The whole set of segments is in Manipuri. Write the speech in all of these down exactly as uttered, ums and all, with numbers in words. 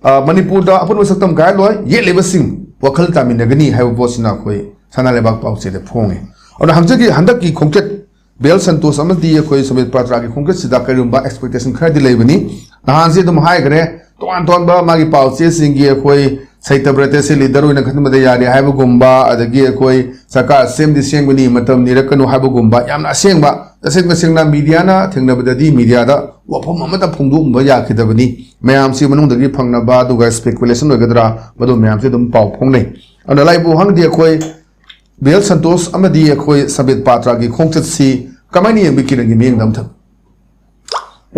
ꯑ, ꯃꯅꯤꯄꯨꯔꯗ ꯑꯄꯨꯟꯕ ꯁꯛꯇꯝ ꯀꯥꯏꯍꯜꯂꯣꯏ, ꯌꯦꯠꯂꯤꯕꯁꯤꯡ ꯋꯥꯈꯜ ꯇꯥꯃꯤꯟꯅꯒꯅꯤ ꯍꯥꯏꯕ ꯄꯣꯠꯁꯤꯅ ꯑꯩꯈꯣꯏ ꯁꯅꯥ ꯂꯩꯕꯥꯛ ꯄꯥꯎꯆꯦꯗ ꯐꯣꯡꯉꯤ꯫ ꯑꯗꯨꯅ ꯍꯟꯗꯛꯀꯤ, ꯍꯟꯗꯛꯀꯤ ꯈꯣꯡꯆꯠ ꯕꯤ ꯑꯦꯜ ꯁꯟꯇꯣꯁ ꯑꯃꯗꯤ ꯑꯩꯈꯣꯏ ꯁꯃꯤꯠ ꯄꯥꯇ꯭ꯔꯥꯒꯤ ꯈꯣꯡꯆꯠꯁꯤꯗ ꯀꯔꯤꯒꯨꯝꯕ expectation ꯈꯔꯗꯤ ꯂꯩꯕꯅꯤ꯫ ꯅꯍꯥꯟꯁꯦ ꯑꯗꯨꯝ ꯍꯥꯏꯈ꯭ꯔꯦ, ꯇꯣꯉꯥꯟ ꯇꯣꯉꯥꯟꯕ ꯃꯥꯒꯤ ꯄꯥꯎꯆꯦꯁꯤꯡꯒꯤ ꯑꯩꯈꯣꯏ ꯁꯩꯇꯕ꯭ꯔꯇꯁꯦ leader ꯑꯣꯏꯅ ꯈꯟꯕꯗ ꯌꯥꯔꯦ ꯍꯥꯏꯕꯒꯨꯝꯕ, ꯑꯗꯒꯤ ꯑꯩꯈꯣꯏ ꯁꯔꯀꯥꯔ ꯁꯦꯝꯗꯤ ꯁꯦꯝꯒꯅꯤ, ꯃꯇꯝ ꯅꯤꯔꯛꯀꯅꯨ ꯍꯥꯏꯕꯒꯨꯝꯕ, ꯌꯥꯝꯅ ꯑꯁꯦꯡꯕ, ꯇꯁꯦꯡ ꯇꯁꯦꯡꯅ ꯃꯤꯗꯤꯌꯥꯅ ꯊꯦꯡꯅꯕꯗꯗꯤ ꯃꯤꯗꯤꯌꯥꯗ ꯋꯥꯐꯝ ꯑꯃꯠꯇ ꯐꯣꯡꯗꯣꯛꯂꯝꯕ ꯌꯥꯈꯤꯗꯕꯅꯤ꯫ ꯃꯌꯥꯝꯁꯤ ꯃꯅꯨꯡꯗꯒꯤ ꯐꯪꯅꯕ, ꯑꯗꯨꯒ speculation ꯑꯣꯏꯒꯗ꯭ꯔꯥ, ꯃꯗꯨ ꯃꯌꯥꯝꯁꯤ ꯑꯗꯨꯝ ꯄꯥꯎ ꯐꯣꯡꯅꯩ꯫ ꯑꯗꯨꯅ ꯂꯥꯏꯕꯨ ꯍꯪꯗꯤ ꯑꯩꯈꯣꯏ ꯕꯤ ꯑꯦꯜ ꯁꯟꯇꯣꯁ ꯑꯃꯗꯤ ꯑꯩꯈꯣꯏ ꯁꯝꯕꯤꯠ ꯄꯥꯇ꯭ꯔꯥꯒꯤ ꯈꯣꯡꯆꯠꯁꯤ ꯀꯃꯥꯏꯅ ꯌꯦꯡꯕꯤ? ꯀꯤꯔꯟꯒꯤ ꯃꯤꯠꯌꯦꯡꯗ ꯑꯃꯊꯛ꯫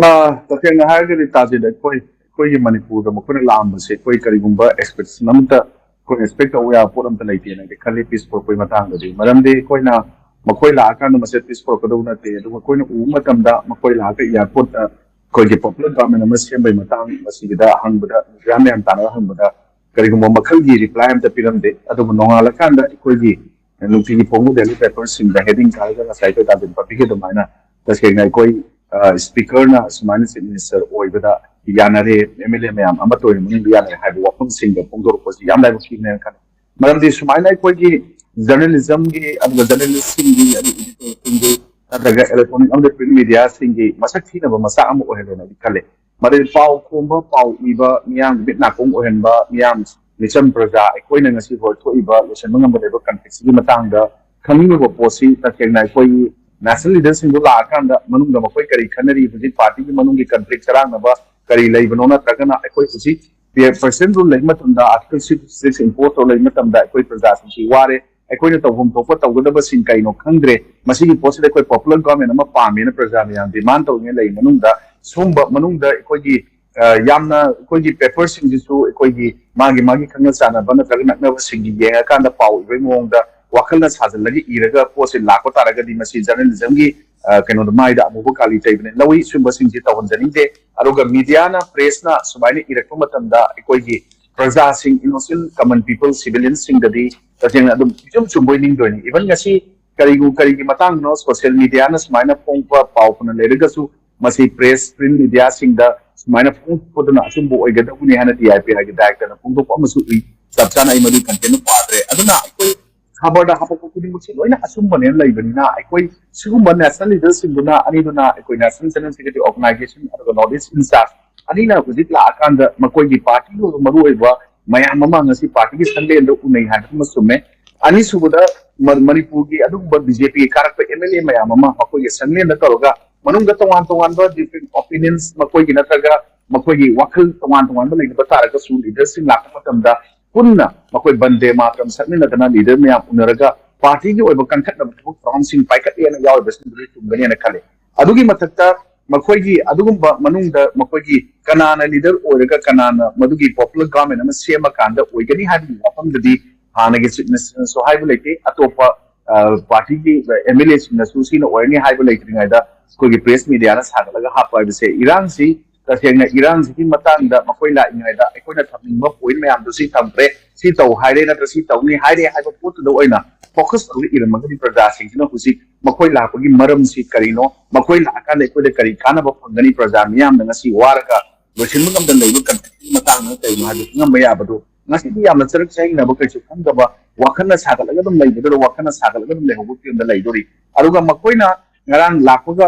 ꯑ, ꯇꯁꯦꯡꯅ ꯍꯥꯏꯔꯒꯗꯤ ꯇꯥꯖꯤꯗ ꯑꯩꯈꯣꯏ, ꯑꯩꯈꯣꯏꯒꯤ ꯃꯅꯤꯄꯨꯔꯗ ꯃꯈꯣꯏꯅ ꯂꯥꯛꯑꯝꯕꯁꯦ ꯑꯩꯈꯣꯏ ꯀꯔꯤꯒꯨꯝꯕ expectation ꯑꯃꯠꯇ, ꯑꯩꯈꯣꯏ expect ꯇꯧꯕ ꯌꯥꯕ ꯄꯣꯠ ꯑꯝꯇ ꯂꯩꯇꯦꯅ ꯑꯩꯗꯤ ꯈꯜꯂꯤ꯫ Peace ꯄꯨꯔꯛꯄꯒꯤ ꯃꯇꯥꯡꯗꯗꯤ, ꯃꯔꯝꯗꯤ ꯑꯩꯈꯣꯏꯅ ꯃꯈꯣꯏ ꯂꯥꯛꯑꯀꯥꯟꯗ ꯃꯁꯦ peace ꯄꯨꯔꯛꯀꯗꯧꯕ ꯅꯠꯇꯦ꯫ ꯑꯗꯨꯒ ꯑꯩꯈꯣꯏꯅ ꯎꯕ ꯃꯇꯝꯗ ꯃꯈꯣꯏ ꯂꯥꯛꯑꯒ airport ꯇ ꯑꯩꯈꯣꯏꯒꯤ popular government ꯑꯃ ꯁꯦꯝꯕꯒꯤ ꯃꯇꯥꯡ ꯃꯁꯤꯒꯤꯗ ꯍꯪꯕꯗ, ꯃꯤꯗꯤꯌꯥ ꯃꯌꯥꯝ ꯇꯥꯟꯅꯕ ꯍꯪꯕꯗ ꯀꯔꯤꯒꯨꯝꯕ ꯃꯈꯜꯒꯤ reply ꯑꯝꯇ ꯄꯤꯔꯝꯗꯦ꯫ ꯑꯗꯨꯕꯨ ꯅꯣꯡꯉꯥꯜꯂꯀꯥꯟꯗ ꯑꯩꯈꯣꯏꯒꯤ ꯅꯨꯡꯇꯤꯒꯤ ꯐꯣꯡꯕ daily paper ꯁꯤꯡꯗ heading ꯊꯥꯔꯒ ꯉꯁꯥꯏ ꯑꯩꯈꯣꯏ ꯇꯥꯖꯤꯟ ꯄꯥꯕꯤꯒꯤ ꯑꯗꯨꯃꯥꯏꯅ ꯇꯁꯦꯡꯅ ꯑꯩꯈꯣꯏ speaker ꯅ ꯁꯨꯃꯥꯏꯅ chief minister ꯑꯣꯏꯕꯗ ꯌꯥꯅꯔꯦ, M L A ꯃꯌꯥꯝ ꯑꯃꯠꯇ ꯑꯣꯏꯅ ꯃꯅꯨꯡꯗ ꯌꯥꯅꯔꯦ ꯍꯥꯏꯕ ꯋꯥꯐꯝꯁꯤꯡꯗ ꯐꯣꯡꯗꯣꯔꯛꯄꯁꯤ ꯌꯥꯝ ꯂꯥꯏꯕꯛ ꯊꯤꯕꯅꯦꯅ ꯈꯜꯂꯤ꯫ ꯃꯔꯝꯗꯤ ꯁꯨꯃꯥꯏꯅ ꯑꯩꯈꯣꯏꯒꯤ journalism ꯒꯤ, ꯑꯗꯨꯒ journalist ꯁꯤꯡꯒꯤ, ꯑꯗꯨꯒ editor ꯁꯤꯡꯒꯤ, ꯅꯠꯇ꯭ꯔꯒ electronic ꯑꯃꯗꯤ print media ꯁꯤꯡꯒꯤ ꯃꯁꯛ ꯊꯤꯅꯕ ꯃꯆꯥꯛ ꯑꯃ ꯑꯣꯏꯍꯜꯂꯦꯅ ꯑꯩꯗꯤ ꯈꯜꯂꯦ꯫ ꯃꯗꯨꯗꯤ ꯄꯥꯎ ꯈꯣꯝꯕ, ꯄꯥꯎ ꯏꯕ, ꯃꯤꯌꯥꯝꯒꯤ ꯃꯤꯠ ꯅꯥꯀꯣꯡ ꯑꯣꯏꯍꯟꯕ, ꯃꯤꯌꯥꯝ, ꯃꯤꯆꯝ ꯄ꯭ꯔꯖꯥ ꯑꯩꯈꯣꯏꯅ ꯉꯁꯤ ꯍꯣꯏ ꯊꯣꯛꯏꯕ ꯂꯣꯏꯁꯤꯟꯕ ꯉꯝꯕ ꯂꯩꯕ conflict ꯁꯤꯒꯤ ꯃꯇꯥꯡꯗ ꯈꯪꯅꯤꯡꯂꯤꯕ ꯄꯣꯠꯁꯤ ꯇꯁꯦꯡꯅ ꯑꯩꯈꯣꯏꯒꯤ national leader ꯁꯤꯡꯗꯨ ꯂꯥꯛꯑꯀꯥꯟꯗ ꯃꯅꯨꯡꯗ ꯃꯈꯣꯏ ꯀꯔꯤ ꯈꯟꯅꯔꯤ, ꯍꯧꯖꯤꯛ party ꯒꯤ ꯃꯅꯨꯡꯒꯤ conflict ꯆꯔꯥꯡꯅꯕ ꯀꯔꯤ ꯂꯩꯕꯅꯣ, ꯅꯠꯇ꯭ꯔꯒꯅ ꯑꯩꯈꯣꯏ ꯍꯧꯖꯤꯛ president rule ꯂꯩꯕ ꯃꯇꯝꯗ, article six six impose ꯇꯧ ꯂꯩꯕ ꯃꯇꯝꯗ ꯑꯩꯈꯣꯏ ꯄ꯭ꯔꯖꯥꯁꯤꯡꯁꯤ ꯋꯥꯔꯦ, ꯑꯩꯈꯣꯏꯅ ꯇꯧꯐꯝ ꯊꯣꯛꯄ ꯇꯧꯒꯗꯕꯁꯤꯡ ꯀꯩꯅꯣ ꯈꯪꯗ꯭ꯔꯦ, ꯃꯁꯤꯒꯤ ꯄꯣꯠꯁꯤꯗ ꯑꯩꯈꯣꯏ popular government ꯑꯃ ꯄꯥꯝꯃꯦꯅ ꯄ꯭ꯔꯖꯥ ꯃꯌꯥꯝ demand ꯇꯧꯔꯤꯉꯩ ꯂꯩ ꯃꯅꯨꯡꯗ, ꯁꯨꯝꯕ ꯃꯅꯨꯡꯗ ꯑꯩꯈꯣꯏꯒꯤ, ꯑ, ꯌꯥꯝꯅ ꯑꯩꯈꯣꯏꯒꯤ paper ꯁꯤꯡꯁꯤꯁꯨ ꯑꯩꯈꯣꯏꯒꯤ ꯃꯥꯒꯤ ꯃꯥꯒꯤ ꯈꯪꯅ ꯆꯥꯟꯅꯕ ꯅꯠꯇ꯭ꯔꯒ ꯅꯛꯅꯕꯁꯤꯡꯒꯤ ꯌꯦꯡꯉꯀꯥꯟꯗ ꯄꯥꯎ ꯏꯕꯒꯤ ꯃꯑꯣꯡꯗ ꯋꯥꯈꯜꯅ ꯁꯥꯖꯤꯜꯂꯒ ꯏꯔꯒ ꯄꯣꯠꯁꯦ ꯂꯥꯛꯄ ꯇꯥꯔꯒꯗꯤ ꯃꯁꯤ journalism ꯒꯤ, ꯑ, ꯀꯩꯅꯣꯗ, ꯃꯥꯏꯗ ꯑꯃꯨꯕ ꯀꯥꯂꯤ ꯇꯩꯕꯅꯦ ꯂꯧꯏ꯫ ꯁꯨꯝꯕꯁꯤꯡꯁꯦ ꯇꯧꯍꯟꯖꯅꯤꯡꯗꯦ꯫ ꯑꯗꯨꯒ media ꯅ, press ꯅ ꯁꯨꯃꯥꯏꯅ ꯏꯔꯛꯄ ꯃꯇꯝꯗ ꯑꯩꯈꯣꯏꯒꯤ ꯄ꯭ꯔꯖꯥꯁꯤꯡ, innocent common people, civilian ꯁꯤꯡꯗꯗꯤ ꯇꯁꯦꯡꯅ ꯑꯗꯨꯝ ꯏꯆꯨꯝ ꯆꯨꯝꯕꯣꯏ ꯅꯤꯡꯗꯣꯏꯅꯤ꯫ Even ꯉꯁꯤ ꯀꯔꯤꯒꯨ-, ꯀꯔꯤꯒꯤ ꯃꯇꯥꯡꯗꯅꯣ social media ꯅ ꯁꯨꯃꯥꯏꯅ ꯐꯣꯡꯕ ꯄꯥꯎ ꯐꯅ ꯂꯩꯔꯒꯁꯨ ꯃꯁꯤ ꯄ꯭ꯔꯦꯁ, ꯄ꯭ꯔꯤꯟ ꯃꯤꯗꯤꯌꯥꯁꯤꯡꯗ ꯁꯨꯃꯥꯏꯅ ꯐꯣꯡꯗꯣꯛꯄꯗꯨꯅ ꯑꯆꯨꯝꯕ ꯑꯣꯏꯒꯗꯕꯅꯤ ꯍꯥꯏꯅ ꯇꯤ ꯑꯥꯏ ꯄꯤ ꯑꯥꯏꯒꯤ ꯗꯥꯏꯔꯦꯛꯇꯔꯅ ꯐꯣꯡꯗꯣꯛꯄ ꯑꯃꯁꯨ ꯎꯏ꯫ ꯆꯞ ꯆꯥꯅ ꯑꯩ ꯃꯗꯨꯒꯤ ꯀꯟꯇꯦꯟꯗꯨ ꯄꯥꯗ꯭ꯔꯦ꯫ ꯑꯗꯨꯅ ꯑꯩꯈꯣꯏ ꯈꯕꯔꯗ ꯍꯥꯄꯛꯄ ꯈꯨꯗꯤꯡꯃꯛꯁꯤ ꯂꯣꯏꯅ ꯑꯆꯨꯝꯕꯅꯦꯅ ꯂꯩꯕꯅꯤꯅ, ꯑꯩꯈꯣꯏ ꯁꯤꯒꯨꯝꯕ ꯅꯦꯁꯅꯦꯜ ꯂꯤꯗꯔꯁꯤꯡꯗꯨꯅ, ꯑꯅꯤꯗꯨꯅ ꯑꯩꯈꯣꯏ ꯅꯦꯁꯅꯦꯜ ꯖꯦꯅꯔꯦꯜ ꯁꯦꯀ꯭ꯔꯦꯇꯔꯤ ꯑꯣꯔꯒꯅꯥꯏꯖꯦꯁꯟ ꯑꯗꯨꯒ ꯅꯣꯔꯠ ꯏꯁ ꯏꯟꯆꯥꯔꯖ ꯑꯅꯤꯅ ꯍꯧꯖꯤꯛ ꯂꯥꯛꯑꯀꯥꯟꯗ ꯃꯈꯣꯏꯒꯤ ꯄꯥꯔꯇꯤꯒꯤ ꯑꯣꯏꯕ ꯃꯔꯨꯑꯣꯏꯕ ꯃꯌꯥꯝ ꯑꯃ ꯉꯁꯤ ꯄꯥꯔꯇꯤꯒꯤ ꯁꯪꯂꯦꯟꯗ ꯎꯅꯩ ꯍꯥꯏꯕꯗꯨꯃ ꯆꯨꯝꯃꯦ꯫ ꯑꯅꯤꯁꯨꯕꯗ, ꯃ-, ꯃꯅꯤꯄꯨꯔꯒꯤ ꯑꯗꯨꯒꯨꯝꯕ ꯕꯤ ꯖꯦ ꯄꯤꯒꯤ ꯀꯥꯔꯛꯄ ꯑꯦꯝ ꯑꯦꯜ ꯑꯦ ꯃꯌꯥꯝ ꯑꯃ ꯃꯈꯣꯏꯒꯤ ꯁꯪꯂꯦꯟꯗ ꯇꯧꯔꯒ ꯃꯅꯨꯡꯗ ꯇꯣꯉꯥꯟ ꯇꯣꯉꯥꯟꯕ ꯗꯤꯐ꯭ꯔꯦꯟ ꯑꯣꯄꯤꯅꯤꯌꯟꯁ, ꯃꯈꯣꯏꯒꯤ ꯅꯠꯇ꯭ꯔꯒ ꯃꯈꯣꯏꯒꯤ ꯋꯥꯈꯜ ꯇꯣꯉꯥꯟ ꯇꯣꯉꯥꯟꯕ ꯂꯩꯅꯕ ꯇꯥꯔꯒꯁꯨ, ꯂꯤꯗꯔꯁꯤꯡ ꯂꯥꯛꯄ ꯃꯇꯝꯗ ꯄꯨꯟꯅ ꯃꯈꯣꯏ ꯕꯟꯗꯦ ꯃꯥꯇꯔꯝ ꯁꯛꯃꯤꯟꯅꯗꯅ, ꯂꯤꯗꯔ ꯃꯌꯥꯝ ꯎꯅꯔꯒ ꯄꯥꯔꯇꯤꯒꯤ ꯑꯣꯏꯕ ꯀꯟꯈꯠꯅꯕ ꯊꯕꯛ ꯊꯧꯔꯝꯁꯤꯡ ꯄꯥꯏꯈꯠꯂꯦꯅ ꯌꯥꯎꯔꯤꯕꯁꯤꯡꯗꯨꯗꯤ ꯆꯨꯝꯒꯅꯤꯅ ꯈꯜꯂꯤ꯫ ꯑꯗꯨꯒꯤ ꯃꯊꯛꯇ ꯃꯈꯣꯏꯒꯤ ꯑꯗꯨꯒꯨꯝꯕ ꯃꯅꯨꯡꯗ ꯃꯈꯣꯏꯒꯤ ꯀꯅꯥꯅ ꯂꯤꯗꯔ ꯑꯣꯏꯔꯒ ꯀꯅꯥꯅ ꯃꯗꯨꯒꯤ ꯄꯣꯄꯨꯂꯔ ꯒꯚꯔꯟꯃꯦꯟ ꯑꯃ ꯁꯦꯝꯃꯀꯥꯟꯗ ꯑꯣꯏꯒꯅꯤ ꯍꯥꯏꯕꯒꯤ ꯋꯥꯐꯝꯗꯗꯤ ꯍꯥꯟꯅꯒꯤ ꯆꯤꯐ ꯃꯤꯅꯤꯁꯇꯔꯅꯁꯨ ꯍꯥꯏꯕ ꯂꯩꯇꯦ, ꯑꯇꯣꯞꯄ, ꯑ, ꯄꯥꯔꯇꯤꯒꯤ ꯑꯦꯝ ꯑꯦꯜ ꯑꯦꯁꯤꯡꯅꯁꯨ ꯁꯤꯅ ꯑꯣꯏꯔꯅꯤ ꯍꯥꯏꯕ ꯂꯩꯇ꯭ꯔꯤꯉꯩꯗ ꯑꯩꯈꯣꯏꯒꯤ ꯄ꯭ꯔꯦꯁ ꯃꯤꯗꯤꯌꯥꯅ ꯁꯥꯒꯠꯂꯒ ꯍꯥꯞꯄ ꯍꯥꯏꯕꯁꯦ, ꯏꯔꯥꯡꯁꯤ ꯇꯁꯦꯡꯅ ꯏꯔꯥꯡꯁꯤꯒꯤ ꯃꯇꯥꯡꯗ ꯃꯈꯣꯏ ꯂꯥꯛꯏꯉꯩꯗ ꯑꯩꯈꯣꯏꯅ ꯊꯝꯅꯤꯡꯕ ꯄꯣꯏꯟ ꯃꯌꯥꯝꯗꯣ ꯁꯤ ꯊꯝꯈ꯭ꯔꯦ, ꯁꯤ ꯇꯧ ꯍꯥꯏꯔꯦ ꯅꯠꯇ꯭ꯔ ꯁꯤ ꯇꯧꯅꯤ ꯍꯥꯏꯔꯦ ꯍꯥꯏꯕ ꯄꯣꯠꯇꯨꯗ ꯑꯣꯏꯅ ꯐꯣꯀꯁ ꯇꯧꯔꯒ ꯏꯔꯝꯃꯒꯗꯤ ꯄ꯭ꯔꯖꯥꯁꯤꯡꯁꯤꯅ ꯍꯧꯖꯤꯛ ꯃꯈꯣꯏ ꯂꯥꯛꯄꯒꯤ ꯃꯔꯝꯁꯤ ꯀꯔꯤꯅꯣ, ꯃꯈꯣꯏ ꯂꯥꯛꯑꯀꯥꯟꯗ ꯑꯩꯈꯣꯏꯗ ꯀꯔꯤ ꯀꯥꯟꯅꯕ ꯐꯪꯒꯅꯤ, ꯄ꯭ꯔꯖꯥ ꯃꯤꯌꯥꯝꯅ ꯉꯁꯤ ꯋꯥꯔꯒ ꯂꯣꯏꯁꯤꯟꯕ ꯉꯝꯗꯅ ꯂꯩꯕ ꯀꯟꯐ꯭ꯂꯤꯛꯀꯤ ꯃꯇꯥꯡꯗ ꯀꯔꯤꯅꯣ ꯍꯥꯏꯕꯗꯨ ꯈꯪꯉꯝꯕ ꯌꯥꯕꯗꯨ ꯉꯁꯤꯗꯤ ꯌꯥꯝꯅ ꯆꯔꯛ ꯆꯍꯤꯡꯅꯕ ꯀꯩꯁꯨ ꯈꯪꯗꯕ, ꯋꯥꯈꯜꯅ ꯁꯥꯒꯠꯂꯒ ꯑꯗꯨꯝ ꯂꯩꯕꯗꯨꯗ ꯋꯥꯈꯜꯅ ꯁꯥꯒꯠꯂꯒ ꯑꯗꯨꯝ ꯂꯩꯍꯧꯕ ꯐꯤꯕꯝꯗ ꯂꯩꯗꯣꯔꯤ꯫ ꯑꯗꯨꯒ ꯃꯈꯣꯏꯅ ꯉꯔꯥꯡ ꯂꯥꯛꯄꯒ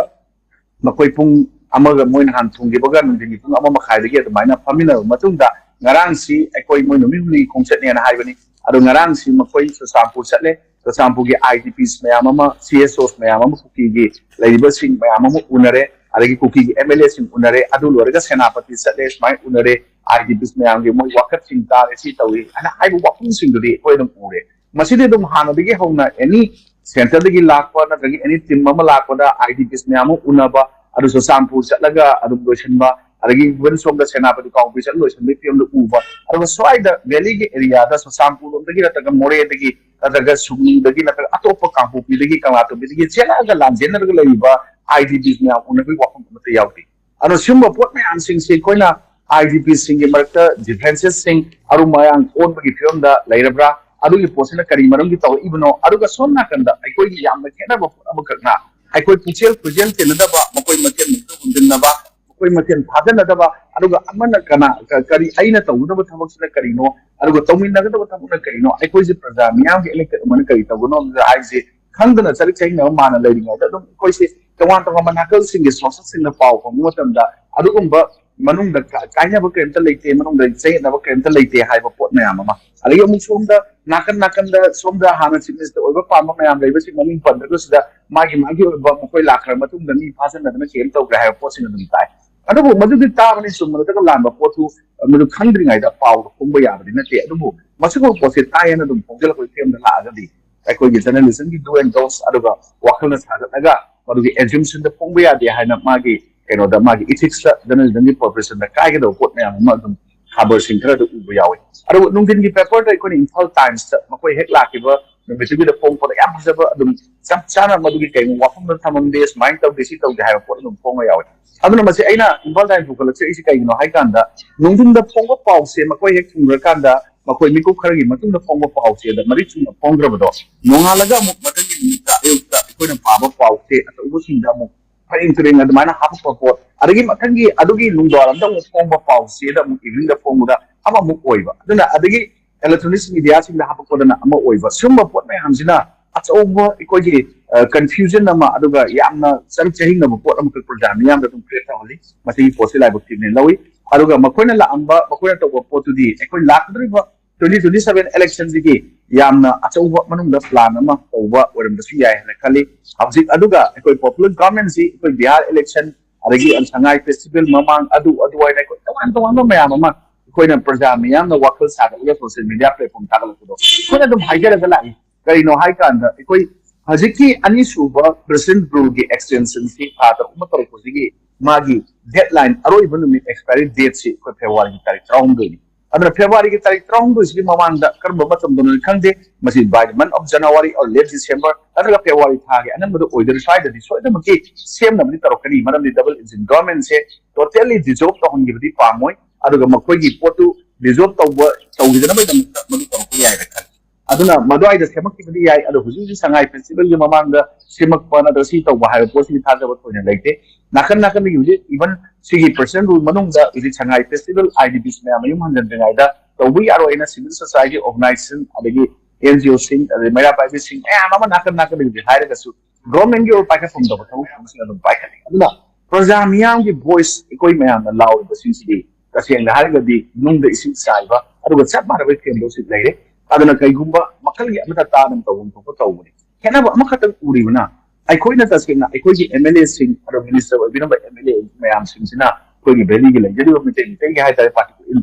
ꯃꯈꯣꯏ ꯄꯨꯡ ꯑꯃꯒ, ꯃꯣꯏ ꯅꯍꯥꯟ ꯊꯨꯡꯈꯤꯕꯒ ꯅꯨꯡꯊꯤꯟꯒꯤ ꯄꯨꯡ ꯑꯃ ꯃꯈꯥꯏꯗꯒꯤ ꯑꯗꯨꯃꯥꯏꯅ ꯐꯝꯃꯤꯟꯅꯔꯕ ꯃꯇꯨꯡꯗ ꯉꯔꯥꯡꯁꯤ ꯑꯩꯈꯣꯏ ꯃꯣꯏ ꯅꯨꯃꯤꯠ ꯍꯨꯝꯅꯤ ꯈꯣꯡꯆꯠꯅꯦꯅ ꯍꯥꯏꯕꯅꯤ꯫ ꯑꯗꯣ ꯉꯔꯥꯡꯁꯤ ꯃꯈꯣꯏ ꯆꯨꯔꯆꯥꯟꯄꯨꯔ ꯆꯠꯂꯦ꯫ ꯆꯨꯔꯆꯥꯟꯄꯨꯔꯒꯤ ꯑꯥꯏ ꯗꯤ ꯄꯤꯁ ꯃꯌꯥꯝ ꯑꯃ, ꯁꯤ ꯑꯦꯁ ꯑꯣꯁ ꯃꯌꯥꯝ ꯑꯃ, ꯀꯨꯀꯤꯒꯤ ꯂꯩꯔꯤꯕꯁꯤꯡ ꯃꯌꯥꯝ ꯑꯃ ꯎꯅꯔꯦ꯫ ꯑꯗꯒꯤ ꯀꯨꯀꯤꯒꯤ ꯑꯦꯝ ꯑꯦꯜ ꯑꯦꯁꯤꯡ ꯎꯅꯔꯦ꯫ ꯑꯗꯨ ꯂꯣꯏꯔꯒ ꯁꯦꯅꯥꯄꯇꯤ ꯆꯠꯂꯦ꯫ ꯁꯨꯃꯥꯏꯅ ꯎꯅꯔꯦ꯫ ꯑꯥꯏ ꯗꯤ ꯄꯤꯁ ꯃꯌꯥꯝꯒꯤ ꯃꯣꯏ ꯋꯥꯀꯠꯁꯤꯡ ꯇꯥꯔꯦ, ꯁꯤ ꯇꯧꯏ ꯍꯥꯏꯅ ꯍꯥꯏꯕ ꯋꯥꯐꯝꯁꯤꯡꯗꯨꯗꯤ ꯑꯩꯈꯣꯏ ꯑꯗꯨꯝ ꯎꯔꯦ꯫ ꯃꯁꯤꯗꯤ ꯑꯗꯨꯝ ꯍꯥꯟꯅꯗꯒꯤ ꯍꯧꯅ ꯑꯦꯅꯤ ꯁꯦꯟꯇꯔꯗꯒꯤ ꯂꯥꯛꯄ ꯅꯠꯇ꯭ꯔꯒ ꯑꯦꯅꯤ ꯇꯤꯝ ꯑꯃ ꯂꯥꯛꯄꯗ ꯑꯥꯏ ꯗꯤ ꯄꯤꯁ ꯃꯌꯥꯝ ꯑꯃ ꯎꯅꯕ, ꯑꯗꯨ ꯆꯨꯔꯆꯥꯟꯄꯨꯔ ꯆꯠꯂꯒ ꯑꯗꯨꯝ ꯂꯣꯏꯁꯤꯟꯕ, ꯑꯗꯒꯤ ꯏꯚꯟ ꯁꯣꯝꯗ ꯁꯦꯅꯥꯄꯇꯤ ꯀꯥꯡꯄꯣꯛꯄꯤ ꯆꯠꯂ ꯂꯣꯏꯁꯤꯟꯕꯒꯤ ꯐꯤꯕꯝꯗ ꯎꯕ꯫ ꯑꯗꯨꯒ ꯁ꯭ꯋꯥꯏꯗ ꯚꯦꯂꯤꯒꯤ ꯑꯦꯔꯤꯌꯥꯗ ꯆꯨꯔꯆꯥꯟꯄꯨꯔ ꯂꯣꯝꯗꯒꯤ ꯅꯠꯇ꯭ꯔꯒ ꯃꯣꯔꯦꯗꯒꯤ ꯅꯠꯇ꯭ꯔꯒ ꯁꯨꯒꯅꯨꯗꯒꯤ ꯅꯠꯇ꯭ꯔꯒ ꯑꯇꯣꯞꯄ ꯀꯥꯡꯄꯣꯛꯄꯤꯗꯒꯤ, ꯀꯪꯂꯥꯇꯣꯝꯕꯤꯗꯒꯤ ꯆꯦꯜꯂꯛꯑꯒ ꯂꯥꯟꯖꯦꯟꯅꯔꯒ ꯂꯩꯔꯤꯕ ꯑꯥꯏ ꯗꯤ ꯄꯤꯁ ꯃꯌꯥꯝ ꯎꯅꯕꯒꯤ ꯋꯥꯐꯝ ꯑꯃꯠꯇ ꯌꯥꯎꯗꯦ꯫ ꯑꯗꯣ ꯁꯤꯒꯨꯝꯕ ꯄꯣꯠ ꯃꯌꯥꯝꯁꯤꯡꯁꯤ ꯑꯩꯈꯣꯏꯅ ꯑꯥꯏ ꯗꯤ ꯄꯤꯁꯤꯡꯒꯤ ꯃꯔꯛꯇ ꯗꯤꯐ꯭ꯔꯦꯟꯁꯦꯁꯁꯤꯡ, ꯑꯔꯨꯝ ꯑꯌꯥꯡ ꯑꯣꯟꯕꯒꯤ ꯐꯤꯕꯝꯗ ꯂꯩꯔꯕ꯭ꯔꯥ? ꯑꯗꯨꯒꯤ ꯄꯣꯠꯁꯤꯅ ꯀꯔꯤ ꯃꯔꯝꯒꯤ ꯇꯧꯔꯛꯏꯕꯅꯣ? ꯑꯗꯨꯒ ꯁꯣꯝ ꯅꯥꯀꯟꯗ ꯑꯩꯈꯣꯏꯒꯤ ꯌꯥꯝꯅ ꯈꯦꯠꯅꯕ ꯄꯣꯠ ꯑꯃꯈꯛꯅ ꯑꯩꯈꯣꯏ ꯄꯨꯛꯆꯦꯜ ꯈꯣꯏꯖꯦꯜ ꯆꯦꯟꯅꯗꯕ, ꯃꯈꯣꯏ ꯃꯁꯦꯟ ꯃꯤꯠꯇ ꯍꯨꯟꯖꯤꯟꯅꯕ, ꯃꯈꯣꯏ ꯃꯁꯦꯟ ꯊꯥꯖꯅꯗꯕ, ꯑꯗꯨꯒ ꯑꯃꯅ ꯀꯅꯥ ꯀ- ꯀꯔꯤ, ꯑꯩꯅ ꯇꯧꯒꯗꯕ ꯊꯕꯛꯁꯤꯅ ꯀꯔꯤꯅꯣ, ꯑꯗꯨꯒ ꯇꯧꯃꯤꯟꯅꯒꯗꯕ ꯊꯕꯛꯅ ꯀꯔꯤꯅꯣ, ꯑꯩꯈꯣꯏꯁꯦ ꯄ꯭ꯔꯖꯥ ꯃꯤꯌꯥꯝꯒꯤ elected ꯑꯃꯅ ꯀꯔꯤ ꯇꯧꯒꯅꯣ ꯍꯥꯏꯕꯁꯦ ꯈꯪꯗꯅ ꯆꯔꯤꯛ ꯆꯍꯤꯡꯅꯕ ꯃꯥꯅ ꯂꯩꯔꯤꯉꯩꯗ ꯑꯗꯨꯝ ꯑꯩꯈꯣꯏꯁꯦ ꯇꯣꯉꯥꯟ ꯇꯣꯉꯥꯟꯕ ꯅꯥꯀꯜꯁꯤꯡꯒꯤ sourcesꯁꯤꯡꯅ ꯄꯥꯎ ꯐꯪꯕ ꯃꯇꯝꯗ ꯑꯗꯨꯒꯨꯝꯕ ꯃꯅꯨꯡꯗ ꯀ- ꯀꯥꯏꯅꯕ ꯀꯔꯤꯝꯇ ꯂꯩꯇꯦ, ꯃꯅꯨꯡꯗ ꯆꯌꯦꯠꯅꯕ ꯀꯔꯤꯝꯇ ꯂꯩꯇꯦ ꯍꯥꯏꯕ ꯄꯣꯠ ꯃꯌꯥꯝ ꯑꯃ, ꯑꯗꯒꯤ ꯑꯃꯨꯛ ꯁꯣꯝꯗ ꯅꯥꯀꯟ ꯅꯥꯀꯟꯗ ꯁꯣꯝꯗ ꯍꯥꯟꯅ chief minister ꯑꯣꯏꯕ ꯄꯥꯝꯕ ꯃꯌꯥꯝ ꯂꯩꯕꯁꯤꯡ ꯃꯃꯤꯡ ꯄꯟꯗ꯭ꯔꯒꯁꯨ ꯁꯤꯗ ꯃꯥꯒꯤ ꯃꯥꯒꯤ ꯑꯣꯏꯕ ꯃꯈꯣꯏ ꯂꯥꯛꯈ꯭ꯔ ꯃꯇꯨꯡꯗ ꯃꯤ ꯐꯥꯖꯤꯟꯅꯗꯅ ꯀꯦꯝ ꯇꯧꯈ꯭ꯔꯦ ꯍꯥꯏꯕ ꯄꯣꯠꯁꯤꯡ ꯑꯗꯨꯝ ꯇꯥꯏ꯫ ꯑꯗꯨꯕꯨ ꯃꯗꯨꯗꯤ ꯇꯥꯕꯅꯤ, ꯆꯨꯝꯕ ꯅꯠꯇ꯭ꯔꯒ ꯂꯥꯟꯕ ꯄꯣꯠꯇꯨ ꯃꯗꯨ ꯈꯪꯗ꯭ꯔꯤꯉꯩꯗ ꯄꯥꯎꯗ ꯐꯣꯡꯕ ꯌꯥꯕꯗꯤ ꯅꯠꯇꯦ꯫ ꯑꯗꯨꯕꯨ ꯃꯁꯤꯒꯨꯝꯕ ꯄꯣꯠꯁꯦ ꯇꯥꯏꯌꯦꯅ ꯑꯗꯨꯝ ꯐꯣꯡꯖꯤꯜꯂꯛꯄꯒꯤ ꯐꯤꯕꯝꯗ ꯂꯥꯛꯑꯒꯗꯤ ꯑꯩꯈꯣꯏꯒꯤ journalismꯒꯤ do and don'ts ꯑꯗꯨꯒ ꯋꯥꯈꯜꯅ ꯁꯥꯒꯠꯂꯒ ꯃꯗꯨꯒꯤ assumptionꯗ ꯐꯣꯡꯕ ꯌꯥꯗꯦ ꯍꯥꯏꯅ ꯃꯥꯒꯤ ꯀꯩꯅꯣꯗ, ꯃꯥꯒꯤ ethicsꯇ, journalismꯒꯤ professionꯗ ꯀꯥꯏꯒꯗꯕ ꯄꯣꯠ ꯃꯌꯥꯝ ꯑꯃ ꯑꯗꯨꯝ ꯈꯕꯔꯁꯤꯡ ꯈꯔꯗ ꯎꯕ ꯌꯥꯎꯋꯤ꯫ ꯑꯗꯨꯕꯨ ꯅꯨꯡꯊꯤꯟꯒꯤ paperꯗ ꯑꯩꯈꯣꯏꯅ Imphal Timesꯇ ꯃꯈꯣꯏ ꯍꯦꯛ ꯂꯥꯛꯈꯤꯕ ꯅꯨꯃꯤꯠꯇꯨꯒꯤꯗ ꯐꯣꯡꯕꯗ ꯌꯥꯝ ꯐꯖꯕ, ꯑꯗꯨꯝ ꯆꯞ ꯆꯥꯅ ꯃꯗꯨꯒꯤ ꯀꯩꯒꯨꯝꯕ ꯋꯥꯐꯝꯗ ꯊꯝꯃꯝꯗꯦ, ꯁꯨꯃꯥꯏꯅ ꯇꯧꯗꯦ, ꯁꯤ ꯇꯧꯗꯦ ꯍꯥꯏꯕ ꯄꯣꯠ ꯑꯗꯨꯝ ꯐꯣꯡꯕ ꯌꯥꯎꯋꯤ꯫ ꯑꯗꯨꯅ ꯃꯁꯤ ꯑꯩꯅ Imphal Times ꯄꯨꯈꯠꯂꯛꯆꯔꯤꯁꯤ ꯀꯩꯒꯤꯅꯣ ꯍꯥꯏ ꯀꯥꯟꯗ, ꯅꯨꯡꯊꯤꯟꯗ ꯐꯣꯡꯕ ꯄꯥꯎꯁꯦ ꯃꯈꯣꯏ ꯍꯦꯛ ꯊꯨꯡꯈ꯭ꯔꯀꯥꯟꯗ ꯃꯈꯣꯏ ꯃꯤꯀꯨꯞ ꯈꯔꯒꯤ ꯃꯇꯨꯡꯗ ꯐꯣꯡꯕ ꯄꯥꯎꯁꯦ ꯑꯗ ꯃꯔꯤꯛ ꯆꯨꯝꯅ ꯐꯣꯡꯈ꯭ꯔꯕꯗꯣ, ꯅꯣꯡꯉꯥꯜꯂꯒ ꯑꯃꯨꯛ ꯃꯊꯪꯒꯤ ꯅꯨꯃꯤꯠꯇ ꯑꯌꯨꯛꯇ ꯑꯩꯈꯣꯏꯅ ꯄꯥꯕ ꯄꯥꯎꯁꯦ ꯑꯆꯧꯕꯁꯤꯡꯗ ꯑꯃꯨꯛ ꯄꯔꯦꯡ ꯇꯨꯔꯦꯡ ꯑꯗꯨꯃꯥꯏꯅ ꯍꯥꯞꯄꯛꯄ ꯄꯣꯠ, ꯑꯗꯒꯤ ꯃꯊꯪꯒꯤ ꯑꯗꯨꯒꯤ ꯅꯨꯡꯗꯥꯡꯋꯥꯏꯔꯝꯗ ꯑꯃꯨꯛ ꯐꯣꯡꯕ ꯄꯥꯎꯁꯦꯗ ꯑꯃꯨꯛ eveningꯗ ꯐꯣꯡꯕꯗ ꯑꯃꯃꯨꯛ ꯑꯣꯏꯕ, ꯑꯗꯨꯅ ꯑꯗꯒꯤ electronics mediaꯁꯤꯡꯗ ꯍꯥꯞꯄꯛꯄꯗꯅ ꯑꯃ ꯑꯣꯏꯕ, ꯁꯨꯝꯕ ꯄꯣꯠ ꯃꯌꯥꯝꯁꯤꯅ ꯑꯆꯧꯕ ꯑꯩꯈꯣꯏꯒꯤ confusion ꯑꯃ, ꯑꯗꯨꯒ ꯌꯥꯝꯅ ꯆꯔꯤꯛ ꯆꯍꯤꯡꯅꯕ ꯄꯣꯠ ꯑꯃꯈꯛ ꯄ꯭ꯔꯖꯥ ꯃꯤꯌꯥꯝꯗ ꯑꯗꯨꯝ create ꯇꯧꯍꯜꯂꯤ꯫ ꯃꯁꯤꯒꯤ ꯄꯣꯠꯁꯤ ꯂꯥꯏꯕꯛ ꯊꯤꯕꯅꯤ ꯂꯧꯏ꯫ ꯑꯗꯨꯒ ꯃꯈꯣꯏꯅ ꯂꯥꯛꯑꯝꯕ, ꯃꯈꯣꯏꯅ ꯇꯧꯕ ꯄꯣꯠꯇꯨꯗꯤ ꯑꯩꯈꯣꯏ ꯂꯥꯛꯀꯗꯧꯔꯤꯕ twenty twenty seven electionꯁꯤꯒꯤ ꯌꯥꯝꯅ ꯑꯆꯧꯕ ꯃꯅꯨꯡꯗ plan ꯑꯃ ꯇꯧꯕ ꯑꯣꯏꯔꯝꯕꯁꯨ ꯌꯥꯏ ꯍꯥꯏꯅ ꯈꯜꯂꯤ꯫ ꯍꯧꯖꯤꯛ ꯑꯗꯨꯒ ꯑꯩꯈꯣꯏ popular governmentꯁꯤ ꯑꯩꯈꯣꯏ ꯕꯤꯍꯥꯔ election, ꯑꯗꯒꯤ ꯁꯉꯥꯏ festival ꯃꯃꯥꯡ, ꯑꯗꯨ ꯑꯗꯨ ꯍꯥꯏꯅ ꯑꯩꯈꯣꯏ ꯇꯣꯉꯥꯟ ꯇꯣꯉꯥꯟꯕ ꯃꯌꯥꯝ ꯑꯃ ꯑꯩꯈꯣꯏꯅ ꯄ꯭ꯔꯖꯥ ꯃꯤꯌꯥꯝꯅ ꯋꯥꯈꯜ ꯁꯥꯒꯠꯂꯒ social media platform ꯊꯥꯒꯠꯂꯛꯄꯗꯣ ꯑꯩꯈꯣꯏꯅ ꯑꯗꯨꯝ ꯍꯥꯏꯖꯔꯒ ꯂꯥꯛꯏ꯫ ꯀꯔꯤꯅꯣ ꯍꯥꯏ ꯀꯥꯟꯗ ꯑꯩꯈꯣꯏ ꯍꯧꯖꯤꯛꯀꯤ ꯑꯅꯤꯁꯨꯕ president ruleꯒꯤ extensionꯁꯤ ꯊꯥ ꯇꯔꯨꯛ ꯑꯃ ꯇꯧꯔꯛꯄꯁꯤꯒꯤ ꯃꯥꯒꯤ deadline, ꯑꯔꯣꯏꯕ ꯅꯨꯃꯤꯠ, expiry dateꯁꯤ ꯑꯩꯈꯣꯏ Februaryꯒꯤ ꯇꯥꯔꯤꯛ ꯇꯔꯥꯍꯨꯝꯗꯣꯏꯅꯤ꯫ ꯑꯗꯨꯅ Februaryꯒꯤ ꯇꯥꯔꯤꯛ ꯇꯔꯥꯍꯨꯝꯗꯣꯏꯁꯤꯒꯤ ꯃꯃꯥꯡꯗ ꯀꯔꯝꯕ ꯃꯇꯝꯗꯅꯣ ꯈꯪꯗꯦ, ꯃꯁꯤ by the month of January or late December ꯅꯠꯇ꯭ꯔꯒ February ꯊꯥꯒꯤ ꯑꯅꯝꯕꯗ ꯑꯣꯏꯗꯣꯏꯔ, ꯁ꯭ꯋꯥꯏꯗꯗꯤ ꯁꯣꯏꯗꯅꯃꯛꯀꯤ ꯁꯦꯝꯅꯕꯗꯤ ꯇꯧꯔꯛꯀꯅꯤ꯫ ꯃꯔꯝꯗꯤ double engine governmentꯁꯦ totally dissolve ꯇꯧꯍꯟꯈꯤꯕꯗꯤ ꯄꯥꯝꯃꯣꯏ, ꯑꯗꯨꯒ ꯃꯈꯣꯏꯒꯤ ꯄꯣꯠꯇꯨ dissolve ꯇꯧꯕ, ꯇꯧꯈꯤꯗꯅꯕꯒꯤꯗꯃꯛꯇ ꯃꯗꯨ ꯇꯧꯔꯛꯄ ꯌꯥꯏꯅ ꯈꯜꯂꯤ꯫ ꯑꯗꯨꯅ ꯃꯗꯨꯋꯥꯏꯗ ꯁꯦꯝꯃꯛꯈꯤꯕꯗꯤ ꯌꯥꯏ, ꯑꯗꯣ ꯍꯧꯖꯤꯛ ꯍꯧꯖꯤꯛ ꯁꯉꯥꯏ ꯐꯦꯁꯇꯤꯚꯦꯜꯒꯤ ꯃꯃꯥꯡꯗ ꯁꯦꯝꯃꯛꯄ ꯅꯠꯇ꯭ꯔꯒ ꯁꯤ ꯇꯧꯕ ꯍꯥꯏꯕ ꯄꯣꯠꯁꯤꯒꯤ ꯊꯥꯖꯕ ꯊꯣꯏꯅ ꯂꯩꯇꯦ꯫ ꯅꯥꯀꯟ ꯅꯥꯀꯟꯗꯒꯤ ꯍꯧꯖꯤꯛ even ꯁꯤꯒꯤ ꯄ꯭ꯔꯦꯁꯤꯗꯦꯟ ꯔꯨꯜ ꯃꯅꯨꯡꯗ ꯍꯧꯖꯤꯛ ꯁꯉꯥꯏ ꯐꯦꯁꯇꯤꯚꯦꯜ ꯑꯥꯏ ꯗꯤ ꯄꯤꯁ ꯃꯌꯥꯝ ꯃꯌꯨꯝ ꯍꯟꯖꯤꯟꯗ꯭ꯔꯤꯉꯩꯗ ꯇꯧꯕ ꯌꯥꯔꯣꯏꯅ ꯁꯤꯚꯤꯜ ꯁꯣꯁꯥꯏꯇꯤ ꯑꯣꯔꯒꯅꯥꯏꯖꯦꯁꯟ, ꯑꯗꯒꯤ ꯑꯦꯟ ꯖꯤ ꯑꯣꯁꯤꯡ, ꯑꯗꯩ ꯃꯩꯔꯥ ꯄꯥꯏꯕꯤꯁꯤꯡ ꯃꯌꯥꯝ ꯑꯃ ꯅꯥꯀꯟ ꯅꯥꯀꯟꯗꯒꯤ ꯍꯧꯖꯤꯛ ꯍꯥꯏꯔꯒꯁꯨ ꯒꯣꯔꯃꯦꯟꯒꯤ ꯑꯣꯏꯕ ꯄꯥꯏꯈꯠꯐꯝ ꯊꯣꯛꯄ ꯊꯕꯛ ꯊꯧꯔꯝꯁꯤꯡ ꯑꯗꯨꯝ ꯄꯥꯏꯈꯠꯂꯤ꯫ ꯑꯗꯨꯅ ꯄ꯭ꯔꯖꯥ ꯃꯤꯌꯥꯝꯒꯤ ꯚꯣꯏꯁ, ꯑꯩꯈꯣꯏ ꯃꯌꯥꯝꯅ ꯂꯥꯎꯔꯤꯕꯁꯤꯡꯁꯤꯗꯤ ꯇꯁꯦꯡꯅ ꯍꯥꯏꯔꯒꯗꯤ ꯅꯨꯡꯗ ꯏꯁꯤꯡ ꯆꯥꯏꯕ ꯑꯗꯨꯒ ꯆꯞ ꯃꯥꯟꯅꯕ ꯏꯊꯦꯟꯗꯣ ꯍꯧꯖꯤꯛ ꯂꯩꯔꯦ꯫ ꯑꯗꯨꯅ ꯀꯩꯒꯨꯝꯕ ꯃꯈꯜꯒꯤ ꯑꯃꯠꯇ ꯇꯥꯗꯅ ꯇꯧꯐꯝ ꯊꯣꯛꯄ ꯇꯧꯕꯅꯤ꯫ ꯈꯦꯠꯅꯕ ꯑꯃꯈꯛꯇꯪ ꯎꯔꯤꯕꯅ ꯑꯩꯈꯣꯏꯅ ꯇꯁꯦꯡꯅ ꯑꯩꯈꯣꯏꯒꯤ ꯑꯦꯝ ꯑꯦꯜ ꯑꯦꯁꯤꯡ ꯑꯗꯣ ꯃꯤꯅꯤꯁꯇꯔ ꯑꯣꯏꯕꯤꯔꯝꯕ ꯑꯦꯝ ꯑꯦꯜ ꯑꯦ ꯃꯌꯥꯝꯁꯤꯡꯁꯤꯅ ꯑꯩꯈꯣꯏꯒꯤ ꯚꯦꯂꯤꯒꯤ ꯂꯩꯖꯔꯤꯕ ꯃꯤꯇꯩ ꯃꯤꯇꯩꯒꯤ ꯍꯥꯏꯇꯥꯔꯦ,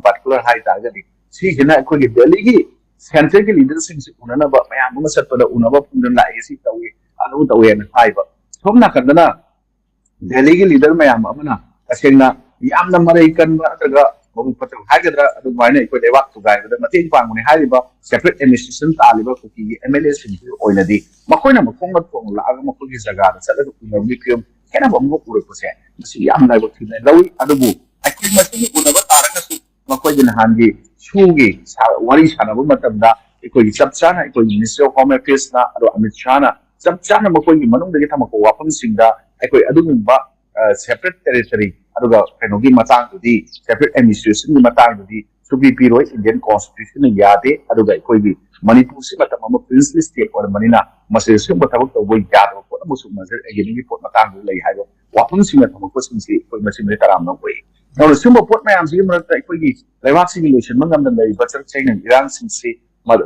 ꯄꯥꯔꯇꯤꯀꯨꯂꯔ ꯍꯥꯏ ꯇꯥꯔꯒꯗꯤ ꯁꯤꯁꯤꯅ ꯑꯩꯈꯣꯏꯒꯤ ꯚꯦꯂꯤꯒꯤ ꯁꯦꯟꯇꯔꯒꯤ ꯂꯤꯗꯔꯁꯤꯡꯁꯤ ꯎꯅꯅꯕ ꯃꯌꯥꯝ ꯑꯃ ꯆꯠꯄꯗ ꯎꯅꯕ ꯐꯪꯗꯅ ꯂꯥꯛꯑꯦ, ꯁꯤ ꯇꯧꯏ, ꯑꯗꯨ ꯇꯧꯏꯅ ꯍꯥꯏꯕ꯫ ꯁꯣꯝ ꯅꯥꯀꯟꯗꯅ ꯗꯦꯜꯂꯤꯒꯤ ꯂꯤꯗꯔ ꯃꯌꯥꯝ ꯑꯃꯅ ꯇꯁꯦꯡꯅ ꯌꯥꯝꯅ ꯃꯔꯩ ꯀꯟꯕ ꯅꯠꯇ꯭ꯔꯒ ꯃꯕꯨꯛ ꯐꯠꯇꯕ ꯍꯥꯏꯒꯗ꯭ꯔꯥ, ꯑꯗꯨꯃꯥꯏꯅ ꯑꯩꯈꯣꯏ ꯂꯩꯕꯥꯛ ꯊꯨꯒꯥꯏꯕꯗ ꯃꯇꯦꯡ ꯄꯥꯡꯕꯅꯤ ꯍꯥꯏꯔꯤꯕ ꯁꯦꯄꯔꯦꯠ ꯑꯦꯗꯃꯤꯅꯤꯁꯇ꯭ꯔꯦꯁꯟ ꯇꯥꯜꯂꯤꯕ ꯀꯨꯀꯤꯒꯤ ꯑꯦꯝ ꯑꯦꯜ ꯑꯦꯁꯤꯡꯒꯤ ꯑꯣꯏꯅꯗꯤ ꯃꯈꯣꯏꯅ ꯃꯈꯣꯡꯅ ꯊꯣꯡ ꯂꯥꯛꯑꯒ ꯃꯈꯣꯏꯒꯤ ꯖꯒꯥꯗ ꯆꯠꯂꯒ ꯎꯅꯕꯒꯤ ꯐꯤꯕꯝ ꯈꯦꯠꯅꯕ ꯑꯃꯒ ꯎꯔꯛꯄꯁꯦ, ꯃꯁꯤ ꯌꯥꯝ ꯂꯥꯏꯕꯛ ꯊꯤꯅ ꯂꯧꯏ꯫ ꯑꯗꯨꯕꯨ ꯑꯩꯈꯣꯏ ꯃꯁꯤꯒꯤ ꯎꯅꯕ ꯇꯥꯔꯒꯁꯨ ꯃꯈꯣꯏꯒꯤ ꯅꯍꯥꯟꯒꯤ ꯁꯨꯒꯤ ꯁꯥ-, ꯋꯥꯔꯤ ꯁꯥꯟꯅꯕ ꯃꯇꯝꯗ ꯑꯩꯈꯣꯏꯒꯤ ꯆꯞ ꯆꯥꯅ ꯑꯩꯈꯣꯏꯒꯤ ꯃꯤꯅꯤꯁꯇ꯭ꯔꯤ ꯑꯣꯐ ꯍꯣꯝ ꯑꯦꯐꯤꯌꯔꯁꯅ ꯑꯗꯣ ꯑꯃꯤꯠ ꯁꯥꯍꯅ ꯆꯞ ꯆꯥꯅ ꯃꯈꯣꯏꯒꯤ ꯃꯅꯨꯡꯗꯒꯤ ꯊꯝꯃꯛꯄ ꯋꯥꯐꯝꯁꯤꯡꯗ ꯑꯩꯈꯣꯏ ꯑꯗꯨꯒꯨꯝꯕ ꯁꯦꯄꯔꯦꯠ ꯇꯦꯔꯤꯇꯣꯔꯤ ꯑꯗꯨꯒ ꯀꯩꯅꯣꯒꯤ ꯃꯇꯥꯡꯗꯨꯗꯤ, ꯁꯦꯄꯔꯦꯠ ꯑꯦꯗꯃꯤꯅꯤꯁꯇ꯭ꯔꯦꯁꯟꯒꯤ ꯃꯇꯥꯡꯗꯨꯗꯤ ꯁꯨꯄꯤ ꯄꯤꯔꯣꯏ, ꯏꯟꯗꯤꯌꯟ ꯀꯣꯟꯁꯇꯤꯇ꯭ꯌꯨꯁꯟꯅ ꯌꯥꯗꯦ꯫ ꯑꯗꯨꯒ ꯑꯩꯈꯣꯏꯒꯤ ꯃꯅꯤꯄꯨꯔꯁꯤ ꯃꯇꯝ ꯑꯃ ꯄ꯭ꯔꯤꯟꯁꯂꯤ ꯁ꯭ꯇꯦꯠ ꯑꯣꯏꯔꯝꯕꯅꯤꯅ ꯃꯁꯤꯗ ꯁꯤꯒꯨꯝꯕ ꯊꯕꯛ ꯇꯧꯕ ꯌꯥꯗꯕ ꯄꯣꯠ ꯑꯃꯁꯨ ꯃꯁꯤꯗ ꯑꯦꯒꯦꯅꯤꯒꯤ ꯄꯣꯠ ꯃꯇꯥꯡꯗ ꯂꯩ ꯍꯥꯏꯕ ꯋꯥꯐꯝꯁꯤꯡꯅ ꯊꯝꯃꯛꯄꯁꯤꯡꯁꯤ ꯑꯩꯈꯣꯏ ꯃꯁꯤꯡꯗ ꯇꯔꯥꯝꯅ ꯑꯣꯏ꯫ ꯑꯗꯨꯅ ꯁꯤꯒꯨꯝꯕ ꯄꯣꯠ ꯃꯌꯥꯝꯁꯤꯒꯤ ꯃꯔꯛꯇ ꯑꯩꯈꯣꯏꯒꯤ ꯂꯩꯕꯥꯛꯁꯤꯒꯤ ꯂꯣꯏꯁꯤꯟꯕ ꯉꯝꯗꯅ ꯂꯩꯔꯤꯕ ꯆꯔꯛ ꯆꯍꯤꯡ ꯏꯔꯥꯡꯁꯤꯡꯁꯤ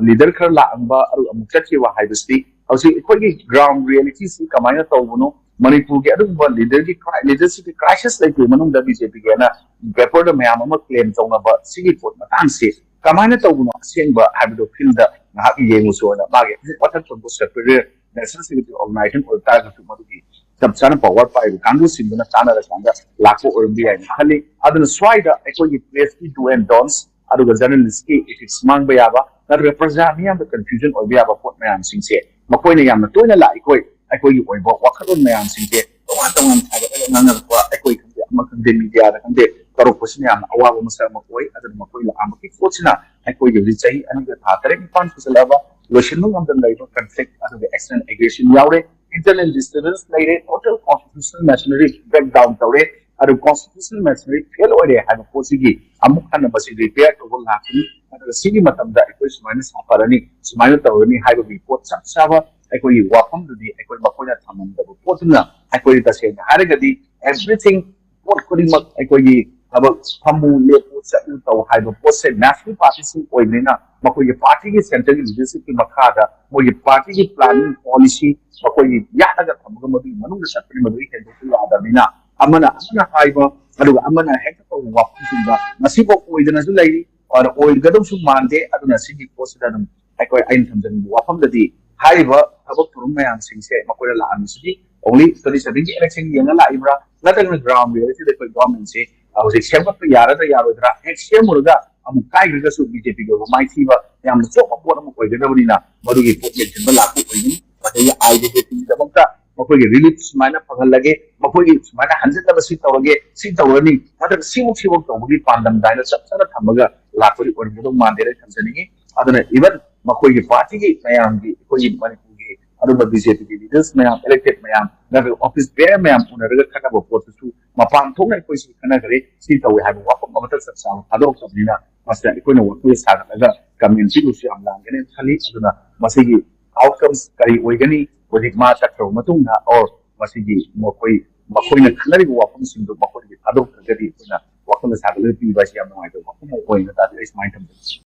ꯂꯤꯗꯔ ꯈꯔ ꯂꯥꯛꯑꯝꯕ ꯑꯗꯨꯒ ꯑꯃꯨꯛ ꯆꯠꯈꯤꯕ ꯍꯥꯏꯕꯁꯤ ꯍꯧꯖꯤꯛ ꯑꯩꯈꯣꯏꯒꯤ ꯒ꯭ꯔꯥꯎꯟ ꯔꯤꯌꯦꯂꯤꯇꯤꯁꯤ ꯀꯃꯥꯏꯅ ꯇꯧꯕꯅꯣ, ꯃꯅꯤꯄꯨꯔꯒꯤ ꯑꯗꯨꯒꯨꯝꯕ ꯂꯤꯗꯔꯒꯤ ꯂꯤꯗꯔꯁꯤꯞꯀꯤ ꯀ꯭ꯔꯥꯏꯁꯤꯁ ꯂꯩꯇ꯭ꯔꯤꯕ ꯃꯅꯨꯡꯗ ꯕꯤ ꯖꯦ ꯄꯤꯒꯤ ꯍꯥꯏꯅ ꯄꯦꯄꯔꯗ ꯃꯌꯥꯝ ꯑꯃ ꯀ꯭ꯂꯦꯝ ꯇꯧꯅꯕ ꯁꯤꯒꯤ ꯄꯣꯠ ꯃꯇꯥꯡꯁꯤ ꯀꯃꯥꯏꯅ ꯇꯧꯕꯅꯣ ꯑꯁꯦꯡꯕ ꯍꯥꯏꯕꯗꯣ ꯐꯤꯜꯗ ꯉꯥꯏꯍꯥꯛ ꯌꯦꯡꯉꯨꯁꯨ ꯍꯥꯏꯅ ꯃꯥꯒꯤ ꯍꯧꯖꯤꯛ ꯃꯊꯛ ꯊꯣꯟꯕ ꯁꯦꯄꯔꯦꯠ ꯅꯦꯁꯅꯦꯜ ꯁꯦꯀ꯭ꯌꯨꯔꯤꯇꯤ ꯑꯣꯔꯒꯅꯥꯏꯖꯦꯁꯟ ꯑꯣꯏꯕ ꯇꯥꯔꯒꯁꯨ ꯃꯗꯨꯒꯤ ꯆꯞ ꯆꯥꯅ ꯄꯋꯥꯔ ꯄꯥꯏꯕ ꯀꯥꯡꯕꯨꯁꯤꯡꯗꯨꯅ ꯇꯥꯟꯅꯔꯀꯥꯟꯗ ꯂꯥꯛꯄ ꯑꯣꯏꯔꯝꯕ ꯌꯥꯏꯅ ꯈꯜꯂꯤ꯫ ꯑꯗꯨꯅ ꯁ꯭ꯋꯥꯏꯗ ꯑꯩꯈꯣꯏꯒꯤ ꯄ꯭ꯔꯦꯁꯀꯤ ꯗꯨ ꯑꯦꯟ ꯗꯣꯟꯁ ꯑꯗꯨꯒ ꯖꯔꯅꯦꯂꯤꯁꯀꯤ ꯏꯊꯤꯛꯁ ꯃꯥꯡꯕ ꯌꯥꯕ ꯅꯠꯇ꯭ꯔꯒ ꯄ꯭ꯔꯖꯥ ꯃꯤꯌꯥꯝꯗ ꯀꯟꯐ꯭ꯌꯨꯖꯟ ꯑꯣꯏꯕ ꯌꯥꯕ ꯄꯣꯠ ꯃꯌꯥꯝꯁꯤꯡꯁꯦ ꯃꯈꯣꯏꯅ ꯌꯥꯝꯅ ꯇꯣꯏꯅ ꯂꯥꯛꯏꯈꯣꯏ ꯑꯩꯈꯣꯏꯒꯤ ꯑꯣꯏꯕ ꯋꯥꯈꯜꯂꯣꯟ ꯃꯌꯥꯝꯁꯤꯡꯁꯦ ꯇꯣꯉꯥꯟ ꯇꯣꯉꯥꯟ ꯈꯥꯏꯒꯠꯂꯒ ꯉꯥꯡꯅꯔꯛꯄ ꯑꯩꯈꯣꯏ ꯈꯪꯗꯦ ꯑꯃ ꯈꯪꯗꯦ ꯃꯤꯗꯤꯌꯥꯗ ꯈꯪꯗꯦ ꯇꯧꯔꯛꯄꯁꯤꯅ ꯌꯥꯝꯅ ꯑꯋꯥꯕ ꯃꯁꯛ ꯑꯃ ꯑꯣꯏ꯫ ꯑꯗꯨꯅ ꯃꯈꯣꯏ ꯂꯥꯛꯑꯝꯕꯒꯤ ꯄꯣꯠꯁꯤꯅ ꯑꯩꯈꯣꯏꯒꯤ ꯍꯧꯖꯤꯛ ꯆꯍꯤ ꯑꯅꯤꯒ ꯊꯥ ꯇꯔꯦꯠ ꯅꯤꯄꯥꯟ ꯁꯨꯖꯜꯂꯛꯑꯕ ꯂꯣꯏꯁꯤꯟꯕ ꯉꯝꯗꯅ ꯂꯩꯕ ꯀꯟꯐ꯭ꯂꯤꯛ, ꯑꯗꯨꯒ ꯑꯦꯛꯁꯇꯔꯅꯦꯜ ꯑꯦꯒ꯭ꯔꯦꯁꯟ ꯌꯥꯎꯔꯦ, ꯏꯟꯇꯔꯅꯦꯜ ꯗꯤꯁꯇꯔꯕꯦꯟꯁ ꯂꯩꯔꯦ, total constitutional machinery break down ꯇꯧꯔꯦ꯫ ꯑꯗꯨ ꯀꯣꯟꯁꯇꯤꯇ꯭ꯌꯨꯁꯅꯦꯜ ꯃꯦꯁꯤꯅꯔꯤ ꯐꯦꯜ ꯑꯣꯏꯔꯦ ꯍꯥꯏꯕ ꯄꯣꯠꯁꯤꯒꯤ ꯑꯃꯨꯛ ꯍꯟꯅ ꯃꯁꯤ ꯔꯤꯄꯦꯌꯔ ꯇꯧꯕ ꯂꯥꯛꯀꯅꯤ꯫ ꯑꯗꯨꯒ ꯁꯤꯒꯤ ꯃꯇꯝꯗ ꯑꯩꯈꯣꯏ ꯁꯨꯃꯥꯏꯅ ꯁꯥꯐꯔꯅꯤ, ꯁꯨꯃꯥꯏꯅ ꯇꯧꯔꯅꯤ ꯍꯥꯏꯕꯒꯤ ꯄꯣꯠ ꯆꯞ ꯆꯥꯕ ꯑꯩꯈꯣꯏꯒꯤ ꯋꯥꯐꯝꯗꯨꯗꯤ ꯑꯩꯈꯣꯏ ꯃꯈꯣꯏꯅ ꯊꯝꯃꯝꯗꯕ ꯄꯣꯠꯇꯨꯅ ꯑꯩꯈꯣꯏ ꯇꯁꯦꯡꯅ ꯍꯥꯏꯔꯒꯗꯤ everything, ꯄꯣꯠ ꯈꯨꯗꯤꯡꯃꯛ ꯑꯩꯈꯣꯏꯒꯤ ꯊꯕꯛ ꯐꯝꯃꯨ ꯂꯦꯞꯄꯨ ꯆꯠꯂꯨ ꯇꯧ ꯍꯥꯏꯕ ꯄꯣꯠꯁꯦ ꯅꯦꯁꯅꯦꯜ ꯄꯥꯔꯇꯤꯁꯤꯡ ꯑꯣꯏꯕꯅꯤꯅ ꯃꯈꯣꯏꯒꯤ ꯄꯥꯔꯇꯤꯒꯤ ꯁꯦꯟꯇ꯭ꯔꯒꯤ ꯂꯤꯗꯔꯁꯤꯞꯀꯤ ꯃꯈꯥꯗ ꯃꯣꯏꯒꯤ ꯄꯥꯔꯇꯤꯒꯤ ꯄ꯭ꯂꯥꯅꯤꯡ ꯄꯣꯂꯤꯁꯤ ꯃꯈꯣꯏꯒꯤ ꯌꯥꯠꯂꯒ ꯊꯝꯃꯒ ꯃꯗꯨꯒꯤ ꯃꯅꯨꯡꯗ ꯆꯠꯄꯅꯤ꯫ ꯃꯗꯨꯒꯤ ꯍꯦꯟꯗꯣꯛꯄ ꯌꯥꯗꯕꯅꯤꯅ ꯑꯃꯅ ꯑꯃꯅ ꯍꯥꯏꯕ ꯑꯗꯨꯒ ꯑꯃꯅ ꯍꯦꯛꯇ ꯇꯧꯕ ꯋꯥꯐꯝꯁꯤꯡꯗ ꯉꯁꯤꯐꯥꯎ ꯑꯣꯏꯗꯅꯁꯨ ꯂꯩꯔꯤ꯫ ꯑꯗꯨꯅ ꯑꯣꯏꯒꯗꯧꯁꯨ ꯃꯥꯟꯗꯦ꯫ ꯑꯗꯨꯅ ꯁꯤꯒꯤ ꯄꯣꯠꯁꯤꯗ ꯑꯗꯨꯝ ꯑꯩꯈꯣꯏ, ꯑꯩꯅ ꯊꯝꯖꯅꯤꯡꯕ ꯋꯥꯐꯝꯗꯗꯤ ꯍꯥꯏꯔꯤꯕ ꯊꯕꯛ ꯊꯧꯔꯝ ꯃꯌꯥꯝꯁꯤꯡꯁꯦ ꯃꯈꯣꯏꯅ ꯂꯥꯛꯑꯝꯃꯤꯁꯤꯗꯤ only twenty sevenꯒꯤ election ꯌꯦꯡꯉ ꯂꯥꯛꯏꯕ꯭ꯔꯥ, ꯅꯠꯇ꯭ꯔꯒꯅ ꯒ꯭ꯔꯥꯎꯟ ꯔꯤꯌꯦꯂꯤꯇꯤꯗ ꯑꯩꯈꯣꯏ ꯒꯣꯔꯃꯦꯟꯁꯦ ꯍꯧꯖꯤꯛ ꯁꯦꯝꯒꯠꯄ ꯌꯥꯔꯗ꯭ꯔꯥ ꯌꯥꯔꯣꯏꯗ꯭ꯔꯥ, ꯍꯦꯛ ꯁꯦꯝꯃꯨꯔꯒ ꯑꯃꯨꯛ ꯀꯥꯏꯈ꯭ꯔꯒꯁꯨ ꯕꯤ ꯖꯦ ꯄꯤꯒꯤ ꯑꯣꯏꯕ ꯃꯥꯏꯊꯤꯕ ꯌꯥꯝꯅ ꯆꯣꯞꯄ ꯄꯣꯠ ꯑꯃ ꯑꯣꯏꯒꯗꯕꯅꯤꯅ ꯃꯗꯨꯒꯤ ꯄꯣꯠ ꯌꯦꯡꯁꯤꯟꯕ ꯂꯥꯛꯄ ꯑꯣꯏꯒꯅꯤ꯫ ꯑꯗꯒꯤ ꯑꯥꯏ ꯗꯤ ꯄꯤꯒꯤꯗꯃꯛꯇ ꯃꯈꯣꯏꯒꯤ ꯔꯤꯂꯤꯐ ꯁꯨꯃꯥꯏꯅ ꯐꯪꯍꯜꯂꯒꯦ, ꯃꯈꯣꯏꯒꯤ ꯁꯨꯃꯥꯏꯅ ꯍꯟꯖꯤꯟꯅꯕ ꯁꯤ ꯇꯧꯔꯒꯦ, ꯁꯤ ꯇꯧꯔꯅꯤ, ꯅꯠꯇ꯭ꯔꯒ ꯁꯤꯃꯨꯛ ꯁꯤꯃꯨꯛ ꯇꯧꯕꯒꯤ ꯄꯥꯟꯗꯝꯗ ꯍꯥꯏꯅ ꯆꯞ ꯆꯥꯅ ꯊꯝꯃꯒ ꯂꯥꯛꯄꯗꯤ ꯑꯣꯏꯔꯝꯒꯗꯧ ꯃꯥꯟꯗꯦꯅ ꯊꯝꯖꯅꯤꯡꯉꯤ꯫ ꯑꯗꯨꯅ even ꯃꯈꯣꯏꯒꯤ ꯄꯥꯔꯇꯤꯒꯤ ꯃꯌꯥꯝꯒꯤ, ꯑꯩꯈꯣꯏꯒꯤ ꯃꯅꯤꯄꯨꯔꯒꯤ ꯑꯗꯨꯝꯕ ꯕꯤ ꯖꯦ ꯄꯤꯒꯤ ꯂꯤꯗꯔꯁ ꯃꯌꯥꯝ, ꯏꯂꯦꯛꯇꯦꯗ ꯃꯌꯥꯝ, ꯅꯠꯇ꯭ꯔꯒ ꯑꯣꯐꯤꯁ ꯕꯦꯌꯔ ꯃꯌꯥꯝ ꯎꯅꯔꯒ ꯈꯠꯅꯕ ꯄꯣꯠꯇꯨꯁꯨ ꯃꯄꯥꯟ ꯊꯣꯛꯅ ꯑꯩꯈꯣꯏ ꯁꯤ ꯈꯠꯅꯈ꯭ꯔꯦ, ꯁꯤ ꯇꯧꯋꯦ ꯍꯥꯏꯕ ꯋꯥꯐꯝ ꯑꯃꯠꯇ ꯆꯞ ꯆꯥꯕ ꯊꯥꯗꯣꯔꯛꯇꯕꯅꯤꯅ ꯃꯁꯤꯗ ꯑꯩꯈꯣꯏꯅ ꯋꯥꯈꯜ ꯁꯥꯒꯠꯂꯒ ꯀꯃꯦꯟ ꯄꯤꯔꯨꯕꯁꯨ ꯌꯥꯝ ꯂꯥꯟꯒꯅꯦꯅ ꯈꯜꯂꯤ꯫ ꯑꯗꯨꯅ ꯃꯁꯤꯒꯤ ꯑꯥꯎꯠꯀꯝꯁ ꯀꯔꯤ ꯑꯣꯏꯒꯅꯤ? ꯍꯧꯖꯤꯛ ꯃꯥ ꯆꯠꯈ꯭ꯔꯕ ꯃꯇꯨꯡꯗ ꯑꯣꯔ ꯃꯁꯤꯒꯤ ꯃꯈꯣꯏ, ꯃꯈꯣꯏꯅ ꯈꯟꯅꯔꯤꯕ ꯋꯥꯐꯝꯁꯤꯡꯗꯨ ꯃꯈꯣꯏꯗꯒꯤ ꯊꯥꯗꯣꯛꯇ꯭ꯔꯒꯗꯤ ꯑꯩꯈꯣꯏꯅ ꯋꯥꯈꯜꯗ ꯁꯥꯒꯠꯂꯒ ꯄꯤꯕ ꯍꯥꯏꯁꯤ ꯌꯥꯝ ꯅꯨꯡꯉꯥꯏꯇꯕ ꯋꯥꯐꯝ ꯑꯃ ꯑꯣꯏꯅ ꯇꯥꯔꯦ꯫ ꯑꯩ ꯁꯨꯃꯥꯏꯅ ꯊꯝꯖꯒꯦ꯫